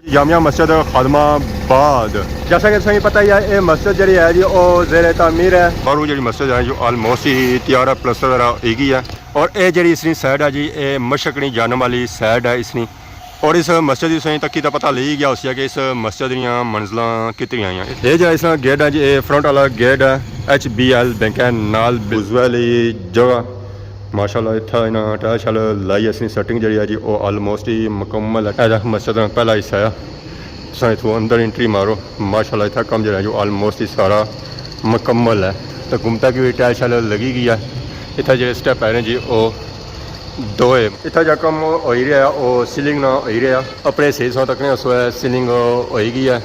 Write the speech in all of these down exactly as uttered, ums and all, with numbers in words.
جامع مسجد خادم آباد۔ جیسا کہ تساں کی پتہ ہی ہے، اے مسجد جڑی ہے جی، او زیر تعمیر ہے۔ باہروں جڑی مسجد ہے جو آلموسٹ ہی تیار ہے، پلستر وغیرہ ہوئی گئی ہے۔ اور اے جڑی اس نی سائیڈ ہے جی، اے مشرق نی جانب والی سائیڈ ہے اس نی۔ اور اس مسجد دی تساں تکی تے پتہ لگی گیا ہوسی کہ اس مسجد دیاں منزلاں کتنی آئیاں۔ اے جڑا اس نا گیٹ ہے جی، اے فرنٹ والا گیٹ ہے، ایچ بی ایل بینک ہے نال بزویلی جگہ۔ ماشاءاللہ، اتھا انہاں ٹائل شائل لائی، اس نی سیٹنگ جڑی ہے جی، او آلموسٹ ہی مکمل ہے۔ اے دیکھ مسجد نا پہلا حصہ ہے۔ تساں اتھوں اندر انٹری مارو، ماشاءاللہ، اتھا کم جڑا ہے جو آلموسٹ ہی سارا مکمل ہے۔ تے گمتا کی وی ٹائل شائل لگی گئی ہے۔ اتھا جڑے سٹیپ آئے نے جی، او دو ہے۔ اتھا جا کم ہوئی رہیا، او سیلنگ نا ہوئی رہیا۔ اپنے صحیح سو تکنے سو ہے، سیلنگ ہوئی گئی ہے۔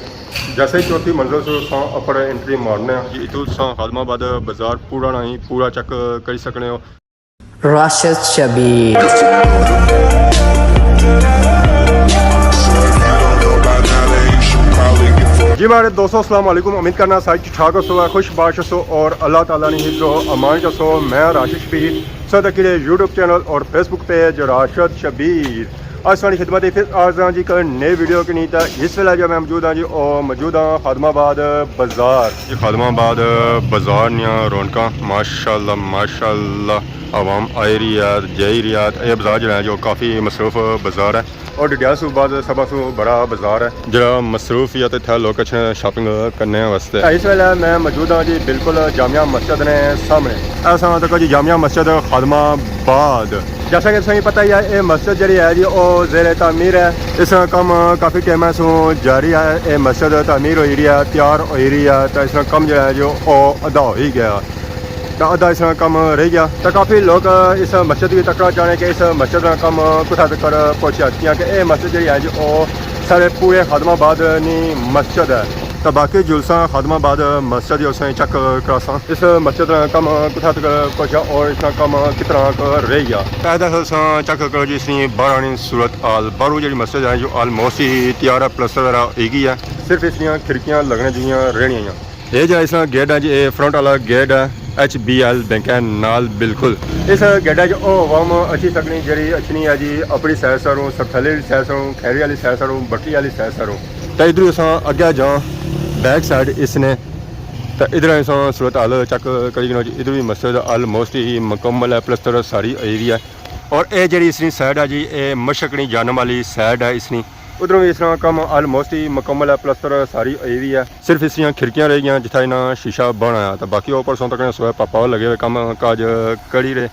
جیسے ہی چوتھی منزل سو ساں اپر انٹری مارنے ہیں جی، اتھوں ساں خادم آباد بازار پورا نا ہی پورا چیک کری سکنے ہو۔ راشد شبیر۔ جی میرے دوستو، السلام علیکم۔ امید کرنا سارے ٹھیک ٹھاک ہسو، خوش باش ہسو اور اللہ تعالیٰ نے حفظ و امان چ ہسو۔ میں راشد شبیر، سو تکی رہے یوٹیوب چینل اور فیس بک پیج راشد شبیر۔ اج تساں نی خدمت اچ پھر حاضر ہاں جی، ایک نئی ویڈیو کے نیتا۔ اس ویلے جو میں موجود ہاں جی، او موجود ہاں خادم آباد بازار۔ جی خادم آباد بازار نیاں رونقاں، ماشاءاللہ، ماشاءاللہ، عوام آئی رہی ہے، جائی رہی ہے۔ اے بازار جڑا ہے جو کافی مصروف بازار ہے اور ڈڈیال سو بعد سب سو بڑا بازار ہے، جڑا مصروف یا تے اتھا لوگ اچھنے شاپنگ کرنے واسطے۔ اس ویلے میں موجود ہاں جی بالکل جامع مسجد نے سامنے۔ ایسا تک جی جامع مسجد خادم آباد۔ جیسا کہ تساں کی پتہ ہی ہے، اے مسجد جڑی ہے جی، او زیر تعمیر ہے۔ اس نا کم کافی ٹائم سوں جاری ہے۔ اے مسجد تعمیر ہوئی رہی ہے، تیار ہوئی رہی ہے، تے اس نا کم جڑا ہے جو او ادھا ہوئی گیا۔ تے ادھا اس نا کم رہ گیا۔ تے کافی لوگ اس مسجد کی تکنا چاہنے کہ اس مسجد نا کم کتھا تک پہنچیا، کیونکہ اے مسجد جڑی ہے جی، او سارے پورے خادم آباد نی مسجد ہے۔ تے باقی جلساں خادم آباد مسجد ہی اساں چیک کراساں۔ اس مسجد نا کم کتھا تک پہنچا اور اس نا کم کتنا تک رہ گیا۔ اے دے اساں چیک کرو جی، اس نی باہر نی صورت حال۔ باہروں جڑی مسجد ہے جو آلموسٹ ہی تیار ہے، پلستر وغیرہ ہوئی گئی ہے، صرف اس نیاں کھڑکیاں لگنے جیاں رہنیاں ہیں۔ اے جڑا اس نا گیٹ ہے جی، اے فرنٹ والا گیٹ ہے، ایچ بی ایل بینک ہے نال بالکل۔ اس گیٹا چ او عوام اچھی سکنی جیڑی اچھنی ہے جی، اپنی سیر سروں، سرتھلی آلی سیر سروں، کھیری آلی سیر سروں، بٹلی آلی سیر سروں۔ تے ادھر اساں اگے جاں بیک سائیڈ اس نے، تے ادھر اساں صورت حال چیک کری گنو جی، ادھر بھی مسجد آلموسٹ ہی مکمل ہے، پلستر ساری ہوئی ہوئی ہے۔ اور اے جیڑی اس نی سائیڈ ہے جی، اے مشرق نی جانب والی سائیڈ ہے اس نی۔ ادھروں بھی اس نا کم آلموسٹ ہی مکمل ہے، پلستر ساری ہوئی ہوئی ہے۔ صرف اس نیاں کھڑکیاں رہ گیاں جتھا انہاں شیشہ بنایا، تے باقی اوپر سوں تکنے سوئے پاپا لگے ہوئے کم کاج کری رہے۔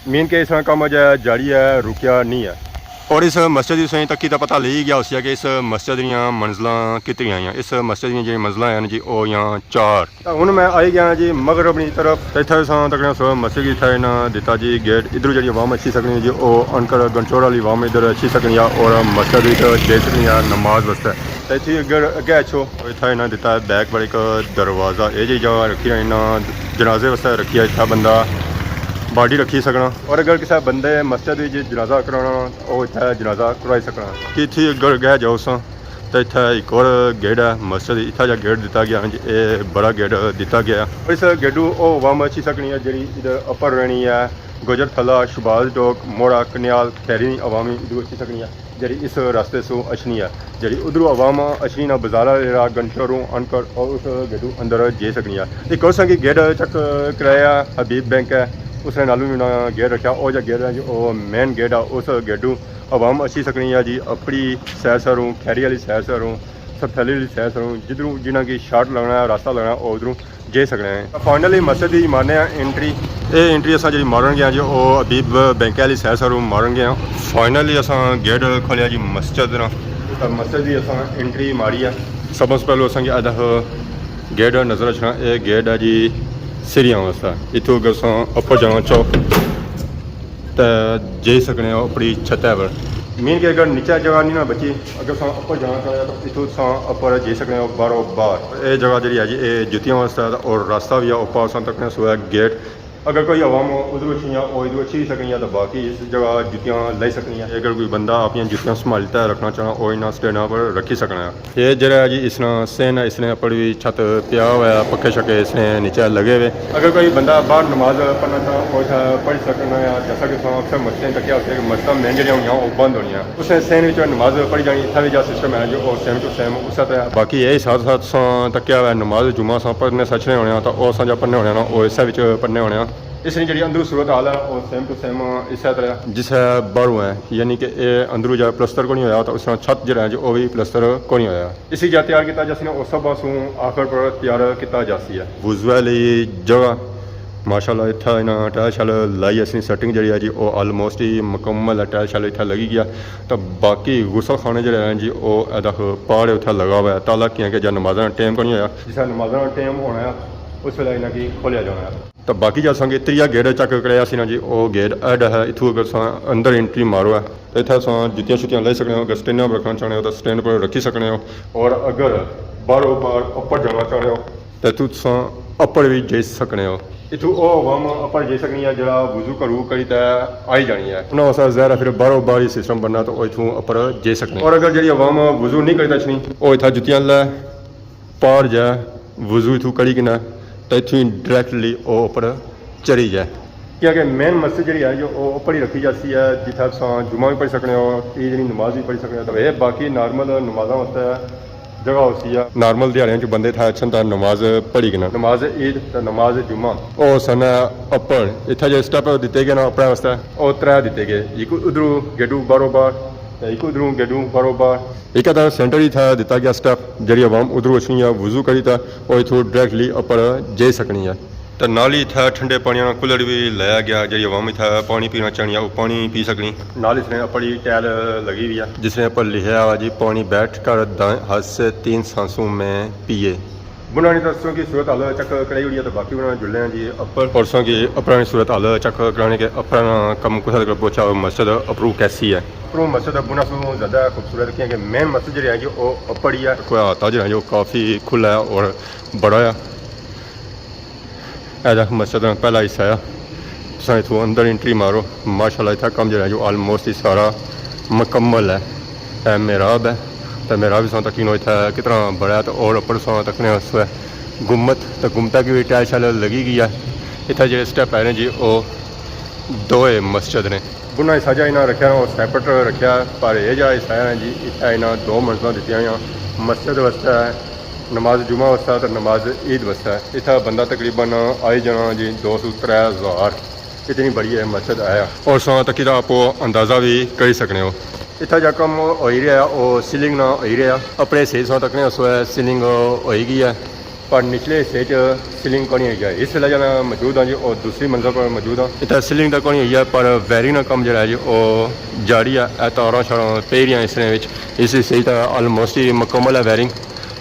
مین کہ اس نا کم جا جاری ہے، رکیا نہیں ہے۔ اور اس مسجد دی تساں تکی تے پتہ لگی گیا ہوسی کہ اس مسجد دیاں منزلاں کتنی آئیاں۔ اس مسجد دیاں جیڑی منزلاں ہیں جی، او یہاں چار۔ تے ہن میں آئی گیا جی مغرب نی طرف۔ تے اتھا تساں تکنے سو مسجد کی اتھا انہاں دتا جی گیٹ، ادھروں جیڑی عوام اچھی سکنی جی، او انکر گنچور والی عوام ادھر اچھی سکنی آ اور مسجد وچ جائی سکنی آ نماز واسطے۔ تے اتھی اگر اگے اچھو، اتھا انہاں دتا ہے بیک پر ایک دروازہ، اے جی جگہ رکھی ہے، انہاں جنازے واسطے رکھی ہے، اتھا بندہ باڈی رکھی سکنا۔ اور اگر کسے بندے مسجد وچ جنازہ کرانا، او اتھا جنازہ کرائی سکنا۔ کہ اتھی اگر اگے جاؤ ساں، تے اتھا ایک اور گیٹ ہے مسجد، اتھا جا گیٹ دتا گیا، ہاں جی، اے بڑا گیٹ دتا گیا۔ اور اس گیٹو او عوام اچھی سکنی ہے جیڑی ادھر اپر رہنی ہے، گجر تھلا، شباز ٹوک، موڑا، کنیال، کھیری نی عوام ادھروں اچھی سکنی ہے، جیڑی اس راستے سوں اچھنی ہے، جیڑی ادھروں عوام اچھنی نا بازار آلے راہ گنچروں انکر اور اس گیٹو اندر جائی سکنی ہے۔ ایک اور سنگی گیٹ چیک کرایا، حبیب بینک ہے، اس نے نالوں بھی انہاں گیٹ رکھیا، او جا گیٹ ہے جو او مین گیٹ ہے، اس گیٹو عوام اچھی سکنی ہے جی، اپنی سیر سروں، کھیری آلی سیر سروں، سرتھلی آلی سیر سروں، جدھروں جنہاں کی شارٹ لگنا ہے، راستہ لگنا ہے، او ادھروں جائی سکنے ہیں۔ فائنلی مسجد دی مارنے ہیں انٹری۔ اے انٹری اساں جیڑی مارن گیا جی، او حبیب بینک آلی سیر سروں مارن گیا۔ فائنلی اساں گیٹ کھولیا جی مسجد نا۔ تے مسجد دی اساں انٹری ماری ہے۔ سب سے پہلو اساں کی ادھا گیٹ نظر اچھنا، اے گیٹ ہے جی سیڑھیاں واسطے۔ اتھوں اگر اساں اپر جانا چاہو، تے جائی سکنے ہو اپنی چھتہ پر۔ مین کہ اگر نیچے جگہ نہیں نہ بچی، اگر تساں اپر جانا چاہو تو اتھوں تساں اپر جائی سکنے ہو باہروں باہر۔ اے جگہ جیڑی ہے جی، اے جتیاں واسطے ہے اور راستہ بھی ہے، اوپر تساں تکنے سو ہے گیٹ۔ اگر کوئی عوام ادھروں اچھنی آ، او ادھروں اچھی سکنی آ، تے باقی اس جگہ جتیاں لائی سکنی آ۔ اگر کوئی بندہ اپنیاں جتیاں سنبھالی تے رکھنا چاہنا، او انہاں سٹینڈاں پر رکھی سکنا ہے۔ یہ جڑا ہے جی، اس نا سین ہے، اس نے اپر بھی چھت پیا ہوا ہے، پکھے شکے اس نے نیچے لگے ہوئے۔ اگر کوئی بندہ باہر نماز پڑھنا چاہنا، او اتھا پڑھی سکنا ہے۔ جیسا کہ تساں اکثر مسجدیں تکیا ہوسی کہ مسجداں مین جڑیاں ہوندیاں، او بند ہونیاں۔ اس نے سین وچ نماز پڑھی جانی، اتھا بھی جا سسٹم ہے جو او سیم ٹو سیم اسے طرح۔ باقی یہی ساتھ ساتھ تساں تکیا ہوا ہے، نماز جمعہ اساں پڑھنے سچنے ہونے آں، تاں او اساں جا پڑھنے ہونے آں، او اسے وچ پڑھنے ہونے آں۔ اس نی جڑی اندروں صورت حال ہے، او سیم ٹو سیم اسے طرح۔ جس ہے باہروں ہے، یعنی کہ اے اندروں جا پلستر کونی ہویا، تاں اس طرح چھت جڑا ہے جو او بھی پلستر کونی ہویا۔ اسی جا تیار کیتا جاسی نا، او سب سوں آخر پر تیار کیتا جاسی ہے۔ وضو لئی جگہ، ماشاءاللہ، اتھا انہاں ٹائل شائل لائی، اسی سیٹنگ جڑی ہے جی، او آلموسٹ ہی مکمل ہے۔ ٹائل شائل اتھا لگی گیا، تاں باقی غسل خانے جڑے ہیں جی، او اے دکھ پار اتھا لگا ہوا ہے۔ تالا کیاں کہ جا نمازاں نا ٹائم کونی ہویا، جس طرح نمازاں نا ٹائم ہونا ہے، اس ویلے انہاں کی کھولیا جانا ہے۔ تاں باقی جا سانگے تریا گیٹ چیک کریا سی نا جی، او گیٹ ایڈ ہے۔ اتھوں اگر ساں اندر انٹری مارو ہے، تاں اتھا ساں جتیاں شتیاں لائی سکنے ہو۔ اگر سٹینڈاں پر رکھنا چاہنے ہو، تاں سٹینڈ پر رکھی سکنے ہو۔ اور اگر باہروں باہر اپر جانا چاہنے ہو، تاں اتھوں ساں اپر بھی جائی سکنے ہو۔ اتھوں او عوام اپر جائی سکنی ہے، جڑا وضو گھروں کری تے آئی جانی ہے۔ انہاں واسطے ظاہر ہے پھر باہروں باہر ہی سسٹم بننا، تاں او اتھوں اپر جائی سکنے۔ اور اگر جڑی عوام وضو نہیں کری تے اچھنی، او اتھا جتیاں لے پار جا وضو اتھوں کری کنا، تاں اتھوں ڈائریکٹلی او اپر چڑھی جا۔ کیونکہ مین مسجد جڑی ہے جو او اپر ہی رکھی جاسی ہے، جتھا تساں جمعہ بھی پڑھی سکنے ہو، عید نی نماز بھی پڑھی سکنے ہو۔ تاں اے باقی نارمل نمازاں واسطے جگہ ہوسی ہے۔ نارمل دیہاڑیاں چ بندے اتھا اچھن تاں نماز پڑھی کنا۔ نماز عید تے نماز جمعہ۔ او سن اپر، اتھا جو سٹیپ دتے گئے نا اپنے واسطے، او ترے دتے گئے۔ ایک ادھروں گیڈو باہروں باہر، تے ایک ادھروں گیڈو باہروں باہر۔ ایک ادھر سینٹر ہی تھا دتا گیا سٹیپ، جڑی عوام ادھروں اچھنی ہے وضو کری تے او اتھوں ڈائریکٹلی اپر جائی سکنی ہے۔ تے نال ہی اتھا ٹھنڈے پانی نا کولر بھی لایا گیا، جڑی عوام اتھا پانی پینا چاہنی ہے، او پانی پی سکنی۔ نال اس نے اپر ہی ٹائل لگی ہوئی ہے، جس نے اپر لکھیا ہوا جی، پانی بیٹھ کر دائیں ہاتھ سے تین سانسوں میں پیے۔ بنانے تے تساں کی صورت حال چیک کرائی ہوئی ہے، تے باقی بنا جلے ہیں جی اپر۔ اور تساں کی اپرانی صورت حال چیک کرانے کہ اپرا کم کتھا تک پہنچا، مسجد اپروں کیسی ہے۔ اپروں مسجد بنا سوں زیادہ خوبصورت، کیونکہ مین مسجد جڑی ہے جی، او اپر ہی ہے۔ کوئی ہاتھ جڑا ہے جو کافی کھلا ہے اور بڑا ہے۔ اے جا مسجد نا پہلا حصہ ہے۔ تساں اتھوں اندر انٹری مارو، ماشاءاللہ اتھا کم جڑا ہے جو آلموسٹ ہی سارا مکمل ہے۔ اے محراب ہے، تے محراب تساں تکی نو اتھا کتنا بڑا ہے، تے اور اپر تساں تکنے اس وے گمت، تے گمتا کی بھی ٹائل شائل لگی گئی ہے۔ اتھا جڑے سٹیپ آئے نے جی، او دوئے مسجد نے۔ بنا حصہ جا انہاں رکھیا نا، او سیپریٹ رکھیا، پر اے جا حصہ ہے جی، اتھا انہاں دو منزلاں دتیاں ہویاں، مسجد واسطے، نماز جمعہ واسطے تے نماز عید واسطے۔ اتھا بندہ تقریباً آئی جانا جی دو سو ترے ہزار، اتنی بڑی اے مسجد ہے۔ اور تساں تکی تے آپو اندازہ بھی کری سکنے ہو۔ اتھا جا کم ہوئی رہیا، او سیلنگ نا ہوئی رہیا۔ اپنے صحیح تساں تکنے اس وے سیلنگ ہوئی گئی ہے۔ پر نچلے حصے چ سیلنگ کونی ہوئی ہے۔ اس ویلے جڑا موجود ہاں جی، او دوسری منزل پر موجود ہاں۔ اتھا سیلنگ تاں کونی ہوئی ہے، پر وائرنگ نا کم جڑا ہے جی، او جاری ہے۔ اے تاراں شاراں پئی رہیاں اس نے وچ۔ اس حصے تاں آلموسٹ ہی مکمل ہے وائرنگ۔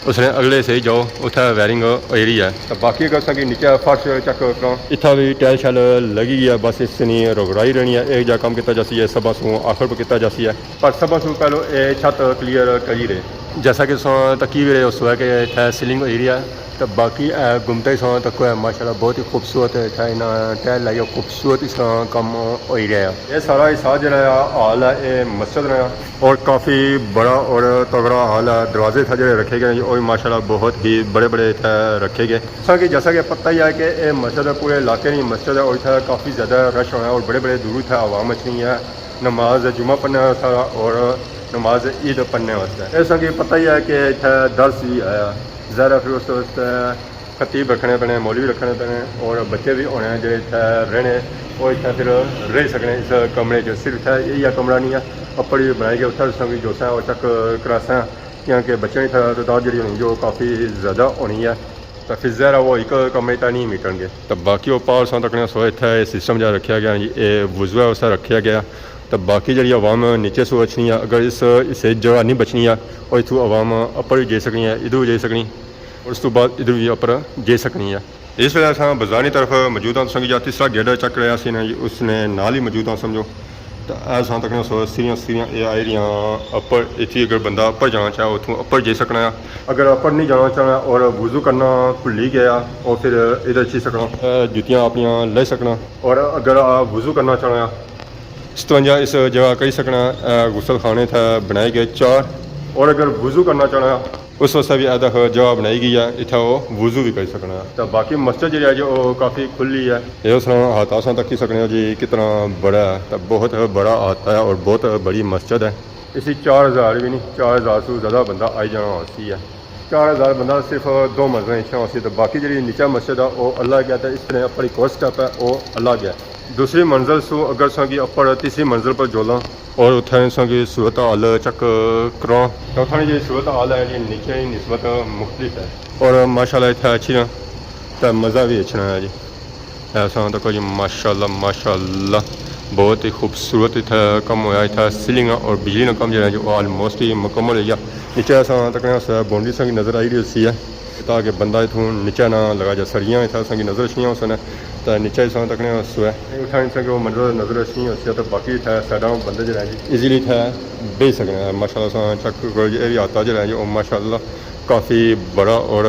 اس نے اگلے حصے جاؤ، اتھا وائرنگ ہوئی رہی ہے۔ تے باقی اگر تساں کی نیچے فرش چیک کراں، اتھا بھی ٹائل شائل لگی گئی ہے، بس اس نی رگڑائی رہنی ہے۔ ایک جا کم کیتا جاسی ہے، سبھا سوں آخر پر کیتا جاسی ہے۔ پر سبھا سوں پہلو اے چھت کلیئر کری رہے۔ جیسا کہ تساں تکی بھی رہے ہو سو ہے کہ اتھا سیلنگ ہوئی رہی ہے، تے باقی اے گمتے تساں تکو ہے، ماشاءاللہ بہت ہی خوبصورت ہے، اتھا انہاں ٹائل لائی ہے، خوبصورت اس طرح کم ہوئی رہا ہے۔ اے سارا حصہ جڑا ہے، ہال ہے، اے مسجد رہا اور کافی بڑا اور تگڑا ہال ہے۔ دروازے اتھا جڑے رکھے گئے ہیں، او بھی ماشاءاللہ بہت ہی بڑے بڑے اتھا رکھے گئے۔ تساں کی جیسا کہ پتہ ہی ہے کہ اے مسجد ہے، پورے علاقے نی مسجد ہے اور اتھا کافی زیادہ رش ہونا ہے اور بڑے بڑے دور اتھا عوام اچھنی ہے۔ نماز جمعہ پڑھنے واسطے اور نماز عید پڑھنے واسطے۔ اس کی پتہ ہی ہے کہ اتھے درس بھی آیا، ظاہر ہے پھر اس واسطے خطیب رکھنے پینے، مولوی رکھنے پینے اور بچے بھی ہونے ہیں جڑے اتھے رہنے، وہ اتھے پھر رہ سکنے اس کمرے چ۔ صرف اتھے یہی کمرہ نہیں ہے، اپر بھی بنائی گئے، اتھے تساں کی جو سا وہ چیک کراساں، کیونکہ بچے اتھے تعداد جڑی ہونی جو کافی زیادہ ہونی ہے۔ تے پھر ظاہر ہے وہ ایک کمرے تک نہیں مٹن گے۔ تے باقی وہ پار تساں تکنے سو اتھے سسٹم جا رکھیا گیا جی، اے وضو ہے اسے رکھیا گیا۔ تے باقی جڑی عوام نیچے سو اچھنی ہے، اگر اس حصے جگہ نہیں بچنی ہے، اور اتھوں عوام اپر بھی جائی سکنی ہے، ادھر بھی جائی سکنی، اور اس تو بعد ادھر بھی اپر جائی سکنی ہے۔ اس ویلے اساں بازار نی طرف موجود ہاں، تساں کی جا تیسرا گیٹ چیک کریا سی نا جی، اس نے نال ہی موجود ہاں سمجھو۔ تاں اے ساں تکنے سو سیڑھیاں، سیڑھیاں اے آئی رہیاں اپر، اتھی اگر بندہ اپر جانا چاہے، اتھوں اپر جائی سکنا ہے۔ اگر اپر نہیں جانا چاہنا اور وضو کرنا بھلی گیا، او پھر ادھر اچھی سکنا، اے جتیاں اپنیاں لے سکنا۔ اور اگر آپ وضو کرنا چاہنا، استونجا اس جگہ کری سکنا، اے غسل خانے تھے بنائے گئے چار۔ اور اگر وضو کرنا چاہنا، اس واسطے بھی ادھر جگہ بنائی گئی ہے، اتھا وہ وضو بھی کری سکنا ہے۔ تے باقی مسجد جیہڑی ہے جی، وہ کافی کھلی ہے۔ یہ اس طرح ہاتھ اساں تکی سکنے ہو جی، کتنا بڑا ہے، تے بہت بڑا ہاتھ ہے اور بہت بڑی مسجد ہے۔ اسی چار ہزار بھی نہیں، چار ہزار سے زیادہ بندہ آئی جانا ہوسی ہے۔ چار ہزار بندہ صرف دو منزل اچھا ہوسی، تے باقی جیہڑی نیچا مسجد ہے، وہ الگ ہے، تے اس طرح اپر ایک اور سٹیپ ہے، وہ الگ ہے۔ دوسری منزل سو اگر اساں کی اپر تیسری منزل پر جولاں اور اتھے اساں کی صورت حال چیک کراں، تو اتھاں نی جیہڑی صورت حال ہے جی، نیچے نی نسبت مختلف ہے۔ اور ماشاءاللہ اتھے اچھی نا تے مزہ بھی اچھنا ہے جی۔ ایسا تکو جی، ماشاءاللہ، ماشاءاللہ، بہت ہی خوبصورت اتھے کم ہویا۔ اتھے سیلنگ اور بجلی نا کم جیہڑا ہے جو آلموسٹ ہی مکمل ہوئی گیا۔ نیچے اساں تکنے اس باؤنڈری اساں کی نظر آئی رہی ہوسی ہے، تاکہ بندہ اتھوں نیچے نہ لگا جا۔ سریاں اتھے اساں کی نظر اچھنیاں ہوسن، تے نیچے اساں تکنے اس ہے۔ اتھاں اساں کی وہ منظر نظر اچھنی ہوسی ہے، تے باقی اتھے سائیڈاں بندے جیہڑے ہیں جی، ایزیلی اتھے بیہی سکنے ہیں۔ ماشاءاللہ اساں چیک کرو جی، اے بھی آتا جیہڑا ہے جی، وہ ماشاءاللہ کافی بڑا اور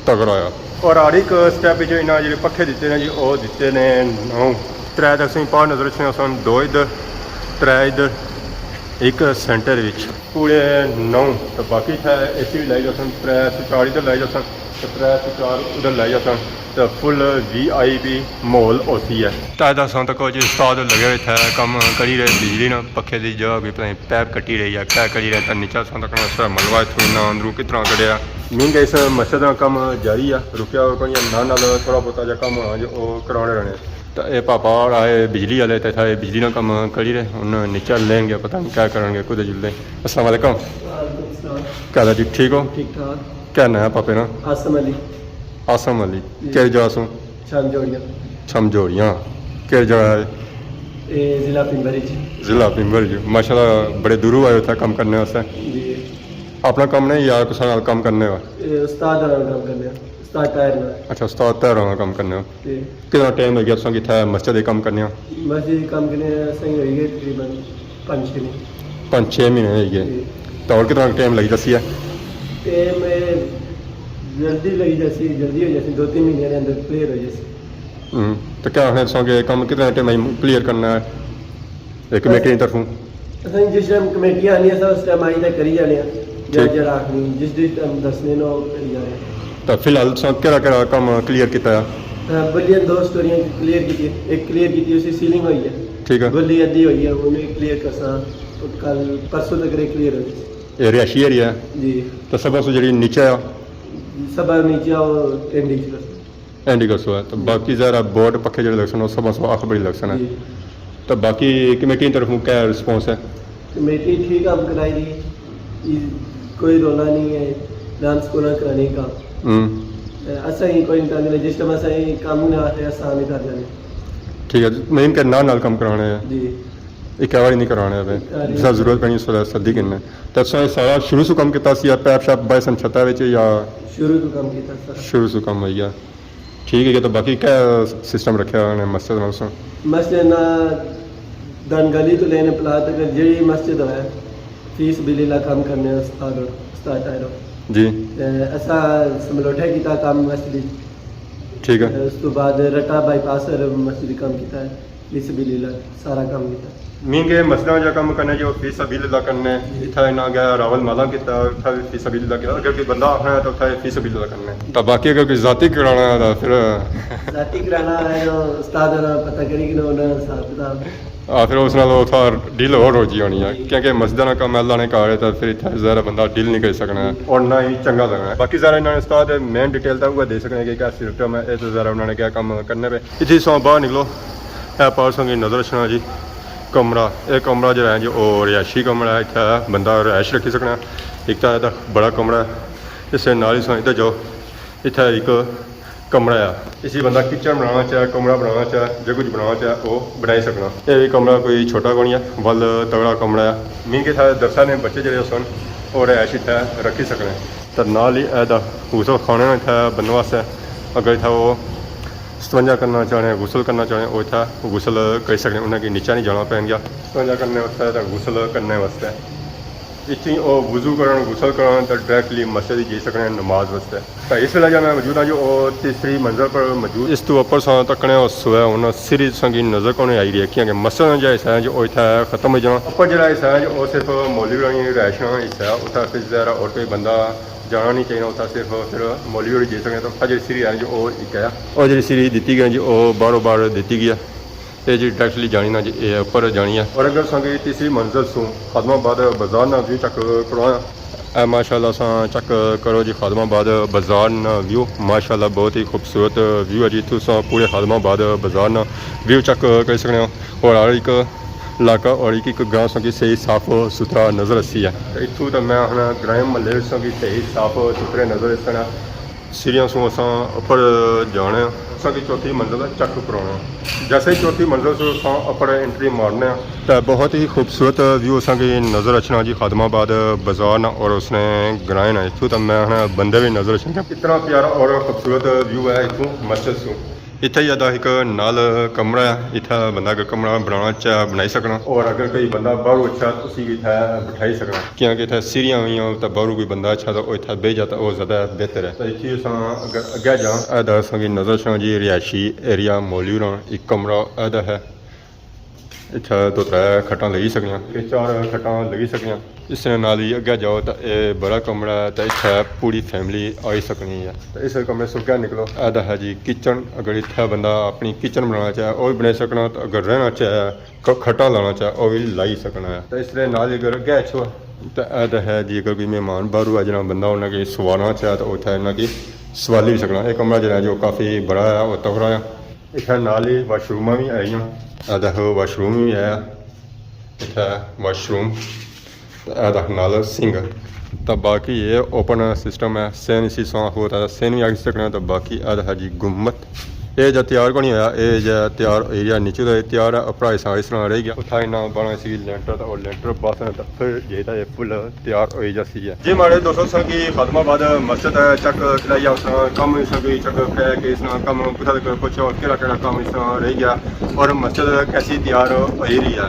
تگڑا آیا۔ اور ہر ایک سٹیپ وچ انہاں جیہڑے پکھے دتے نے جی، او دتے نے نو۔ ترے تے اساں پار نظر اچھنے سن، دو ادھر، ترے ادھر، ایک سینٹر وچ، پورے نو۔ تے باقی اتھے اے سی بھی لائی جاسن، ترے سے چار ادھر لائی جاسن، تے ترے سے چار ادھر لائی جاسن، تے فل وی آئی پی ماحول ہوسی ہے۔ تے دساں تک جی استاد لگے ہوئے تھے، کم کری رہے، بجلی نا پکھے دی جگہ کوئی پتہ نہیں پیپ کٹی رہی ہے، کیا کری رہے، تے نیچے اساں تکنے اس طرح ملبہ اتھوں انہاں اندروں کتنا کڈیا۔ مین کہ اس مسجد نا کم جاری آ، رکیا ہویا کوئی نہ، نال تھوڑا بہت جا کم ہونا جو او کرانے رہنے۔ تے اے پاپا اور آئے بجلی والے، تے اتھا اے بجلی نا کم کری رہے، ہن نیچے لین گیا، پتہ نہیں کیا کرن گے، کدے جلدے۔ السلام علیکم۔ وعلیکم السلام۔ کیا حال ہے جی، ٹھیک ہو؟ ٹھیک ٹھاک۔ کیا نام ہے پاپے نا؟ عاصم علی۔ عاصم علی۔ جی۔ کہڑی جگہ سوں؟ چھم جوڑیاں۔ چھم جوڑیاں۔ کہڑی جگہ ہے؟ اے ضلع پمبر جی۔ ضلع پمبر جی۔ ماشاءاللہ بڑے دوروں آئے اتھا کم کرنے واسطے۔ جی۔ اپنا کم نہیں یا کسے نال کم کرنے ہو؟ اے استاد نال کم کرنے ہو۔ استاد طاہر نال۔ اچھا، استاد طاہر نال کم کرنے ہو۔ جی۔ کتنا ٹائم ہو گیا تساں کی اتھا مسجد دے کم کرنے ہو؟ مسجد دے کم کرنے اساں کی ہوئی گئی تقریباً پنج چھ مہینے۔ پنج چھ مہینے ہوئی گئے۔ جی۔ تو اور کتنا ٹائم لگی جاسی ہے؟ ٹائم جلدی لگی جاسی، جلدی ہو جاسی، دو تین مہینے دے اندر کلیئر ہو جاسی۔ ہوں۔ تو کیا آخنے تساں کہ کم کتنا ٹائم کلیئر کرنا ہے؟ اے کمیٹی نی طرفوں؟ اساں جس ٹائم کمیٹیاں آنیاں، اساں اس ٹائم آئی تے کری جانے آں۔ جیڑا ٹھیک۔ جیڑا آخنی، جس جس ٹائم دسنے نا، او کری جانے آں۔ تاں فی الحال تساں کیڑا کیڑا کم کلیئر کیتا ہے؟ ہاں، گلیاں دو سٹوریاں کلیئر کیتی، ایک کلیئر کیتی، اس دی سیلنگ ہوئی ہے۔ ٹھیک ہے۔ گلی ادھی ہوئی ہے، ہن ایک کلیئر کرساں، کل پرسوں تک ایک کلیئر ہو جائے۔ اے رہائشی ایریا ہے؟ جی۔ تاں سب سو جیڑی نیچے آ؟ سب نیچے آ، او اینڈ اچ کرساں۔ اینڈ کرسو ہے۔ تو باقی ظاہر ہے بورڈ پکھے جیڑے لگسن، او سبھاں سو اخ بڑی لگسن ہے۔ جی۔ تو باقی کمیٹی نی طرفوں کیا رسپانس ہے؟ کمیٹی ٹھیک کم کرائی دی، کوئی رولا نہیں ہے، ڈانس کولا کرانے کا۔ ہوں۔ تے اساں ہی کوئی امکان نہیں، جس ٹائم اساں ہی کم نہ آتے، اساں نہیں کر جانے۔ ٹھیک ہے، مین کہ نال نال کم کرانے ہیں۔ جی۔ ایک واری نہیں کرانے ہیں، ایک واری جس طرح ضرورت پینی اس ویلے سدی کنے۔ تو اساں سارا شروع سو کم کیتا سی، یا پیپ شیپ بائے سن چھتا وچ یا؟ شروع سو کم کیتا سارا۔ شروع سو کم ہوئی گیا۔ ٹھیک ہے، تو باقی کیا سسٹم رکھیا انہاں نے مسجد نال سو؟ مسجد نا دن گلی تو لینے پلاٹ تک جیڑی مسجد ہوئے، فی سبیل اللہ کم کرنے استاد، استاد طاہر۔ جی۔ تے اساں سملوٹھے کیتا کم مسجد۔ ٹھیک ہے۔ تے اس تو بعد رٹا بائی پاس پر مسجد کم کیتا ہے، فی سبیل اللہ سارا کم کیتا۔ مینگے مسجداں جا کم کرنے جو فی سبیل اللہ کرنے، اتھا انہاں گیا راول مالا کیتا، اتھا بھی فی سبیل اللہ کیتا۔ اگر کوئی بندہ آخنا ہے تو اتھا فی سبیل اللہ کرنے۔ تو باقی اگر کوئی ذاتی کرانا ہے تو پھر؟ ذاتی کرانا ہے تو استاد نال پتہ کری کہ انہاں حساب کتاب۔ آ، پھر اس نال اتھا ڈیل ہور ہو جی ہونی ہے، کیونکہ مسجداں نا کم اللہ نے کار ہے تو پھر اتھا ظاہر ہے بندہ ڈیل نہیں کری سکنا ہے اور نہ ہی چنگا لگنا ہے۔ باقی ظاہر انہاں نے استاد مین ڈیٹیل تو وہ دے سکنے کہ کیا سسٹم ہے، اے تو ظاہر انہاں نے کیا کم کرنے پہ۔ اتھی سو باہر نکلو، اے پار سنگی نظر اچھنا جی کمرہ، اے کمرہ جیڑا ہے جی او رہائشی کمرہ ہے، اتھا بندہ رہائش رکھی سکنا۔ ایک تاں اتھا بڑا کمرہ ہے، اس دے نال ہی سو ادھر جاؤ، اتھا ایک کمرہ ہے، اسی بندہ کچن بنانا چاہے، کمرہ بنانا چاہے، جو کچھ بنانا چاہے او بنائی سکنا۔ اے وی کمرہ کوئی چھوٹا کونی ہے، ول تگڑا کمرہ ہے۔ مین کہ اتھا درساں نے بچے جیڑے سن او رہائش اتھا رکھی سکنے۔ تے نال ہی اے دا غسل خانے نا اتھا بندوبست ہے، اگر اتھا او استنجا کرنا چاہنے، غسل کرنا چاہنے، او اتھا غسل کری سکنے، انہاں کی نیچے نہیں جانا پین گیا۔ سنجا کرنے واسطے تے غسل کرنے واسطے۔ اتھی او وضو کرن، غسل کرن تے ڈائریکٹلی مسجد ہی جائی سکنے نماز واسطے۔ تے اس ویلے جو میں موجود ہاں جو او تیسری منزل پر موجود۔ اس تو اوپر ساں تکنے او سوئے ہن سیڑھی ساں کی نظر کونے آئی رہی ہے، کیونکہ مسجد نا جیڑا حصہ ہے جو او اتھا ختم ہو جانا۔ اوپر جیڑا حصہ ہے جو او صرف مولوی ہوناں نی رہائش نا حصہ ہے، اتھا پھر ظاہر ہے اور کوئی بندہ جانا نہیں چاہیے، اتھا صرف پھر مولوی ہوری جائی سکنے۔ تے اتھا جیڑی سیڑھی ہے جو او اک ہے، او جیڑی سیڑھی دتی گئی ہے جو او باہروں باہر دتی گئی ہے۔ اے جی ڈائریکٹلی جانی نا جی، اے اوپر جانی ہے۔ اور اگر اساں کی تیسری منزل سوں خادم آباد بازار نا ویو چیک کرواں۔ اے ماشاءاللہ اساں چیک کرو جی خادم آباد بازار نا ویو، ماشاءاللہ بہت ہی خوبصورت ویو ہے جی۔ اتھوں اساں پورے خادم آباد بازار نا ویو چیک کری سکنے ہو، اور ہر ایک علاقہ اور ایک ایک گاں اساں کی صحیح صاف ستھرا نظر اسی ہے۔ اتھوں تے میں ہن گرائیں محلے اساں کی صحیح صاف ستھرے نظر اسی ہے۔ سیڑھیاں سوں اساں اپر جانے آں، اساں کی چوتھی منزل تے چیک کرانا۔ جیسے ہی چوتھی منزل سوں اساں اپر انٹری مارنے آں، تے بہت ہی خوبصورت ویو اساں کی نظر اچھنا جی خادم آباد بازار نا اور اس نے گرائیں نا۔ اتھوں تے میں ہن بندے بھی نظر اچھنے۔ اتنا پیارا اور خوبصورت ویو ہے اتھوں مسجد سوں۔ اتھے ہی ادا ایک نال کمرہ ہے، اتھے بندہ اگر کمرہ بنانا چاہے بنائی سکنا، اور اگر کوئی بندہ باہروں اچھا تو اسی بھی اتھے بٹھائی سکنا، کیونکہ اتھے سیڑھیاں ہوئیاں تے باہروں کوئی بندہ اچھا تو او اتھے بہی جاتا، او زیادہ بہتر ہے۔ تے اتھی اساں اگر اگے جاں، ادا اساں کی نظر اچھنا جی رہائشی ایریا مولوی ہوراں ایک کمرہ ادا ہے۔ اتھا دو ترے کھٹاں لگی سکنیاں، اے چار کھٹاں لگی سکنیاں۔ اس نے نال ہی اگے جاؤ تاں اے بڑا کمرہ ہے، تاں اتھا پوری فیملی آئی سکنی ہے۔ تاں اس کمرے سوں اگے نکلو، اے دا ہے جی کچن۔ اگر اتھا بندہ اپنی کچن بنانا چاہے، او وی بنائی سکنا، تاں اگر رہنا چاہے، ک-، کھٹاں لانا چاہے، او وی لائی سکنا ہے۔ تاں اس نے نال ہی اگر اگے اچھو، تاں اے دا ہے جی، اگر کوئی مہمان باہروں آ جانا بندہ، انہاں کی سوانا چاہے، تاں اتھا انہاں کی سوالی وی سکنا۔ اے کمرہ جیڑا ہے جو کافی بڑا ہے، او تگڑا ہے۔ اتھے نال ہی واش روم وی آئیاں۔ اے دیکھو واش روم وی آیا۔ اتھے واش روم۔ اے دیکھو نال سنک۔ تے باقی اے اوپن سسٹم ہے، سین اسی ساں ہو تے سین وی آکھی سکنے آں۔ تے باقی اے دیکھو جی گمت۔ اے جا تیار کونی ہویا، اے جا تیار ایریا نیچے تے تیار ہے، اپرا حصہ اس طرح رہ گیا۔ اتھا انہاں بنا سی لینٹر تے او لینٹر بس تے پھر جے تے اے پل تیار ہوئی جاسی ہے۔ جی ماڑے دوستو، اساں کی خادم آباد مسجد چیک کرائی ہے، اس نا کم اساں کی چیک کرایا کہ اس نا کم کتھا تک پہنچا اور کیڑا کیڑا کم اس نا رہ گیا اور مسجد کیسی تیار ہوئی رہی ہے۔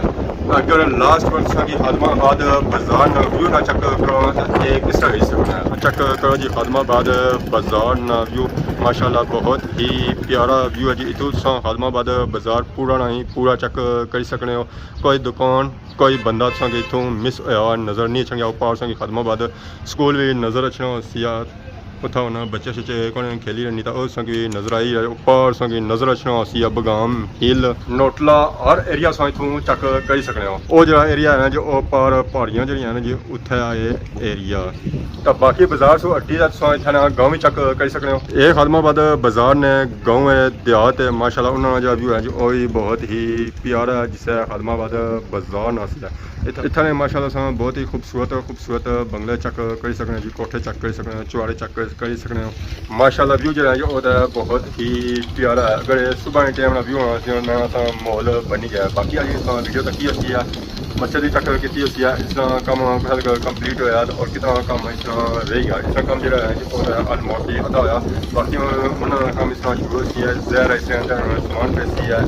اگر لاسٹ پر اساں کی خادم آباد بازار نا ویو نا چیک کرو تے اے کس طرح ہوئی سکنا ہے۔ چیک کرو جی خادم آباد بازار نا ویو، ماشاءاللہ بہت ہی پیارا ویو ہے جی۔ اتھوں تساں خادم آباد بازار پورا نا ہی پورا چیک کری سکنے ہو۔ کوئی دکان، کوئی بندہ تساں کی اتھوں مس ہویا ہوا نظر نہیں اچھن گیا۔ اوپر تساں کی خادم آباد سکول وی نظر اچھنا ہوسی آ، اتھا انہاں بچے شچے کونے کھیلی رہنی تاں او تساں کی نظر آئی رہے۔ اوپر تساں کی نظر اچھنا ہوسی آ بگام ہل، نوٹلا، ہر ایریا تساں اتھوں چیک کری سکنے ہو۔ او جڑا ایریا ہے نا جو او پار پہاڑیاں جڑیاں ہیں نا جی، اتھے آ اے ایریا۔ تاں باقی بازار سوں ہٹی تاں تساں اتھے نا گاؤں وی چیک کری سکنے ہو۔ اے خادم آباد بازار نے، گاؤں ہے، دیہات ہے، ماشاءاللہ انہاں نا جڑا ویو ہے جی او وی بہت ہی پیارا ہے، جسے خادم آباد بازار نا سی ہے۔ اتھ-، اتھا نے ماشاءاللہ اساں بہت ہی خوبصورت، خوبصورت بنگلے چیک کری سکنے ہو جی، کوٹھے چیک کری سکنے ہو، چوارے چیک کری، کری سکنے ہو۔ ماشاءاللہ ویو جڑا ہے او تے بہت ہی پیارا ہے۔ اگر اے صبح نے ٹائم نا ویو ہونا سی، نیا سا ماحول بنی گیا ہے۔ باقی اج اساں ویڈیو تکی ہوسی ہے، مسجد وی چیک کیتی ہوسی ہے، اس طرح کم کمپلیٹ ہویا اور کتنا کم اس طرح رہ گیا۔ اس طرح کم جڑا ہے او تے آلموسٹ ہی ادھا ہویا۔ باقی ہن انہاں نا کم اس طرح شروع ہوسی ہے، ظاہر ہے اس طرح سامان پیسی ہے۔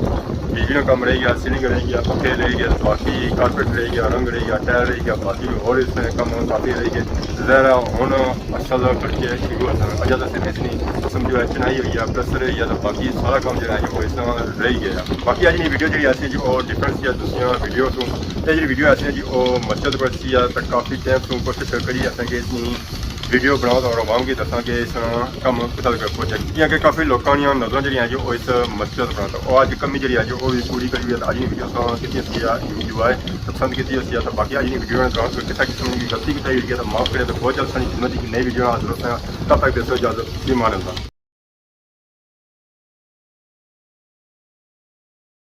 بجلی نا کم رہ گیا، سیلنگ رہ گیا، پکھے رہ گیا، باقی کارپیٹ رہ گیا، رنگ رہ گیا، ٹائر رہ گیا، باقی ہور اس نے کم کافی رہ گئے۔ ظاہر ہے ہن اصل کڑکے شروع ہوسن۔ اجے تاں صرف اس نی سمجھو ہے چنائی ہوئی ہے، پلستر ہوئی ہے، تاں باقی سارا کم جیڑا ہے او اس طرح رہ گیا۔ باقی اج نی ویڈیو جیڑی اسی جی او ڈفرنٹ سی دوسریاں ویڈیو سوں۔ اے جیڑی ویڈیو اسی جی او مسجد پر سی ہے، تاں کافی ٹائم سوں کوشش کری اساں کہ اس نی ویڈیو بناؤ تے عوام کی دساں کہ اس طرح کم کتھا تک پہنچے، کیونکہ کافی لوکاں نیاں نظراں جیڑیاں جو او اس مسجد بنا، تے او اج کمی جیڑی ہے جو او وی پوری کری ہے۔ تے اج نی ویڈیو تساں کیتی ہوسی ہے انجوائے، تے پسند کیتی ہوسی ہے۔ تے باقی اج نی ویڈیو نے دوران کوئی کسا قسم نی غلطی کیتی ہوئی ہے تے معاف کرے، تے بہت جلد سانی خدمت کی نئی ویڈیو حاضر ہوساں۔ تب تک دیسو اجازت، فی امان اللہ۔